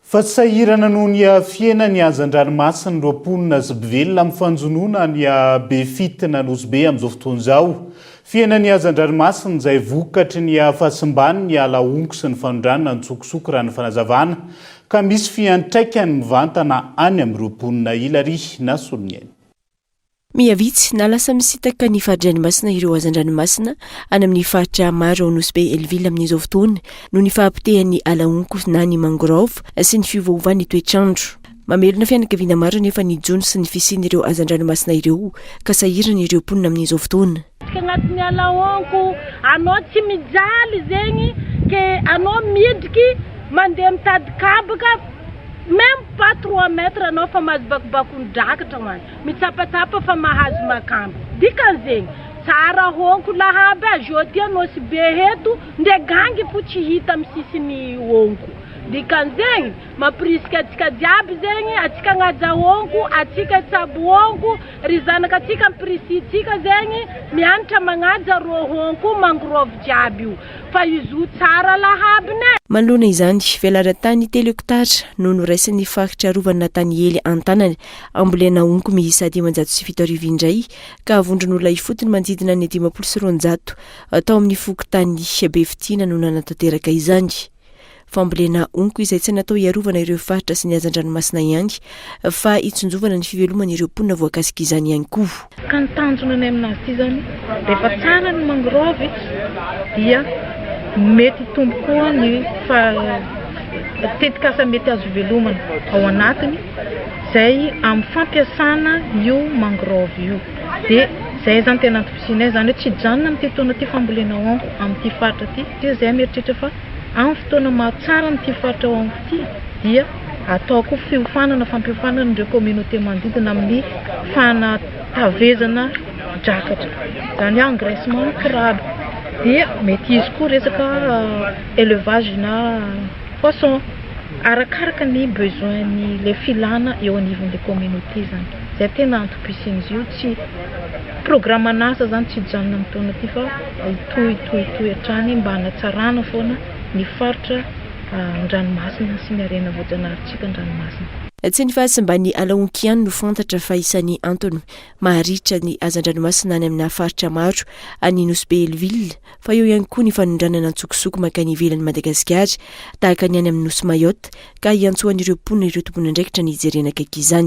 Fa tsy sahirana noho ny fihenan'ny hazan-dranomasina ireo mponina sy mpivelona amin'ny fanjonoana any Befitina Nosy Be amin'izao fotoana izao. Fihenan'ny hazan-dranomasina izay vokatry ny fahasimban'ny ala honko sy ny fanondranana an-tsokosoko raha ny fanazavana ka misy fiantraikany mivantana any amin'ireo mponina Hilary Nasoloniaina. Miha-vitsy na lasa misintaka ny fari-dranomasina ireo hazan-dranomasina any amin'ny faritra maro ao Nosy Be Hell-Ville amin'izao fotoana noho ny fahapotehan'ny ala honko na ny mangrove sy ny fiovaovan'ny toetr'andro. Mamelona fianakaviana maro anefa ny jono sy ny fisian'ireo hazan-dranomasina ireo ka sahirana ireo mponina amin'izao fotoana. Agnatin'ny ala honko anao tsy mijaly zegny ke anao midriky mandeha mitady kabaka meme pas trois mètres anao fa mahazo bakobakony drakatra hoany. Mitsapatsapa fa mahazo makamba. Dikan'izegny, tsara honko lahaby a jeudi a Nosy Be eto, ndre gangy fo tsy hita am sisiny honko. Dikan'izegny, mampirisika antsika jiaby zegny, atsika agnaja honko, atsika hitsabo honko, ry zanaka atsika ampirisihintsika zegny mianatra magnaja rô honko mangrove jiaby io. Fa izy tsara lahabiny e! Manoloana izany, velaran-tany telo hektara no noraisin'ny faritra arovana Taniely an-tanana Ambolena honko miisa 75 indray ka vondron'olona ifotony manodidina ny 250 tao amin'ny fokontany Befitiana no nanatanteraka izany. Fambolena honko izay tsy natao hiarovana ireo faritra sy ny hazan-dranomasina ihany fa hitsinjovana ny fiveloman'ireo mponina voakasik'izany ihany koa. Ka ny tanjona ny aminazy ity zany rehefa tsara ny mangrove dia mety hitombo koa ny tetikasa mety azo ivelomana ao anatiny. Zay amin'ny fampiasana io mangrove io. Dia zay zany tena antom-pisianay zany hoe tsy hijanona amin'ity taona ity fambolena honko amin'ity faritra ity satria zay mieritreritra fa amin'ny fotoana maha tsara an'ity faritra honko ity dia atao koa fiofanana, fampiofanana ireo communauté manodidina amin'ny fanatavezana drakatra, izany hoe engraissement ny crabe. Dia mety hisy koa resaka élevage na poisson. Arakaraka ny besoin ny le filana eo anivon'le communauté zany. Zay tena antom-pisian'izy io, tsy programan'asa zany tsy hijanona amin'ny taona ity fa hitohy hitohy hitohy hatrany mba hanatsarana foana ny faritra an-dranomasina sy ny harena voajanaharintsika an-dranomasina. Tsy ny fahasimban'ny ala honko ihany no fantatra fa isan'ny antony maharitra ny hazan-dranomasina any amina faritra maro any Nosy Be Hell-Ville fa eo ihany koa ny fanondranana an-tsokosoko mankany ivelan'i Madagasikara, tahaka ny any amin'ny Nosy Mayotte, ka hiantsoan'ireo mponina ireo tompon'andraikitra ny hijerena akaiky izany.